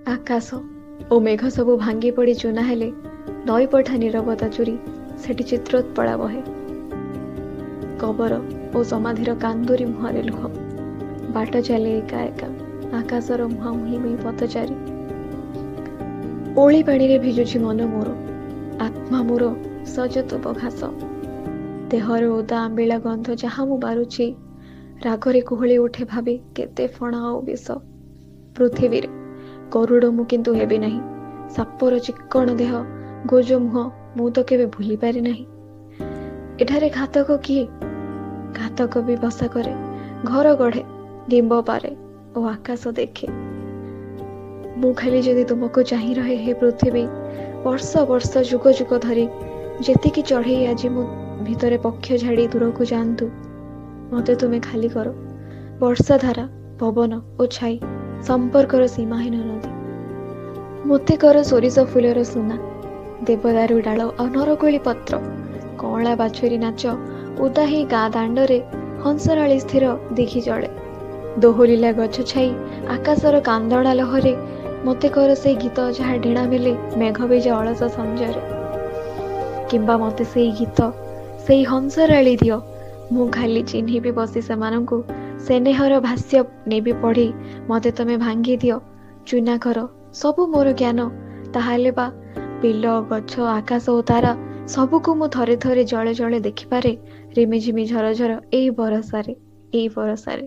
ଆକାଶ ଓ ମେଘ ସବୁ ଭାଙ୍ଗି ପଡ଼ି ଚୂନା ହେଲେ ନଈପଠା ନୀରବତା ଚୁରି ସେଠି ଚିତ୍ରୋତ୍ପଳା ବହେ। କବର ଓ ସମାଧିର କାନ୍ଦୁରି ମୁହଁରେ ଲୁହ। ବାଟ ଚାଲେ ଏକା ଏକା ଆକାଶର ମୁହାଁମୁହିଁ ମୁହିଁ ପଥଚାରୀ। ଓଳି ପାଣିରେ ଭିଜୁଛି ମନ ମୋର, ଆତ୍ମା ମୋର ସଜ ତୁବ ଘାସ। ଦେହର ଓଦା ଆମ୍ବିଳା ଗନ୍ଧ ଯାହା ମୁଁ ବାରୁଛି, ରାଗରେ କୁହୁଳି ଉଠେ ଭାବି କେତେ ଫଣା ଆଉ ବିଷ। ପୃଥିବୀରେ ଗରୁଡ଼ ମୁଁ କିନ୍ତୁ ହେବି ନାହିଁ, ସାପର ଚିକ୍କଣ ଦେହ ଗୋଜ ମୁହଁ ମୁଁ ତ କେବେ ଭୁଲି ପାରି ନାହିଁ। ଏଠାରେ ଘାତକ କିଏ? ଘାତକ ବି ବସା କରେ, ଘର ଗଢ଼େ, ଡିମ୍ବ ପାରେ ଓ ଆକାଶ ଦେଖେ। ମୁଁ ଖାଲି ଯଦି ତୁମକୁ ଚାହିଁ ରହେ ହେ ପୃଥିବୀ, ବର୍ଷ ବର୍ଷ ଯୁଗ ଯୁଗ ଧରି ଯେତିକି ଚଢ଼େଇ ଆଜି ମୋ ଭିତରେ ପକ୍ଷ ଝାଡ଼ି ଦୂରକୁ ଯାଆନ୍ତୁ, ମୋତେ ତୁମେ ଖାଲି କର। ବର୍ଷା ଧାରା, ପବନ ଓ ଛାଇ ସମ୍ପର୍କର ସୀମାହୀନ ନଦୀ। ମୋତେ କର ସୋରିଷ ଫୁଲର ସୁନା, ଦେବଦାରୁ ଡାଳ ଆଉ ନରକୋଳି ପତ୍ର, କଅଁଳା ବାଛୁରୀ ନାଚ ଓଦା ହେଇ ଗାଁ ଦାଣ୍ଡରେ ହଂସରାଳି ସ୍ଥିର ଦିଘି ଜଳେ। ଦୋହଲିଲା ଗଛ ଛାଇ ଆକାଶର କାନ୍ଦଣା ଲହରେ ମୋତେ କର ସେଇ ଗୀତ ଯାହା ଡେଣା ମେଲେ ମେଘ ଭିଜା ଅଳସ ସଞ୍ଜରେ। କିମ୍ବା ମୋତେ ସେଇ ଗୀତ, ସେଇ ହଂସରାଳି ଦିଅ, ମୁଁ ଖାଲି ଚିହ୍ନିବି ବସି ସେମାନଙ୍କୁ, ସ୍ନେହର ଭାଷ୍ୟ ନେବି ପଢ଼ି। ମୋତେ ତମେ ଭାଙ୍ଗି ଦିଅ, ଚୂନା କର ସବୁ ମୋର ଜ୍ଞାନ, ତାହେଲେ ବା ବିଲ, ଗଛ, ଆକାଶ ଓ ତାରା ସବୁକୁ ମୁଁ ଥରେ ଥରେ ଜଳେ ଜଳେ ଦେଖିପାରେ ରିମିଝିମି ଝରଝର ଏଇ ବରଷାରେ, ଏଇ ବରଷାରେ।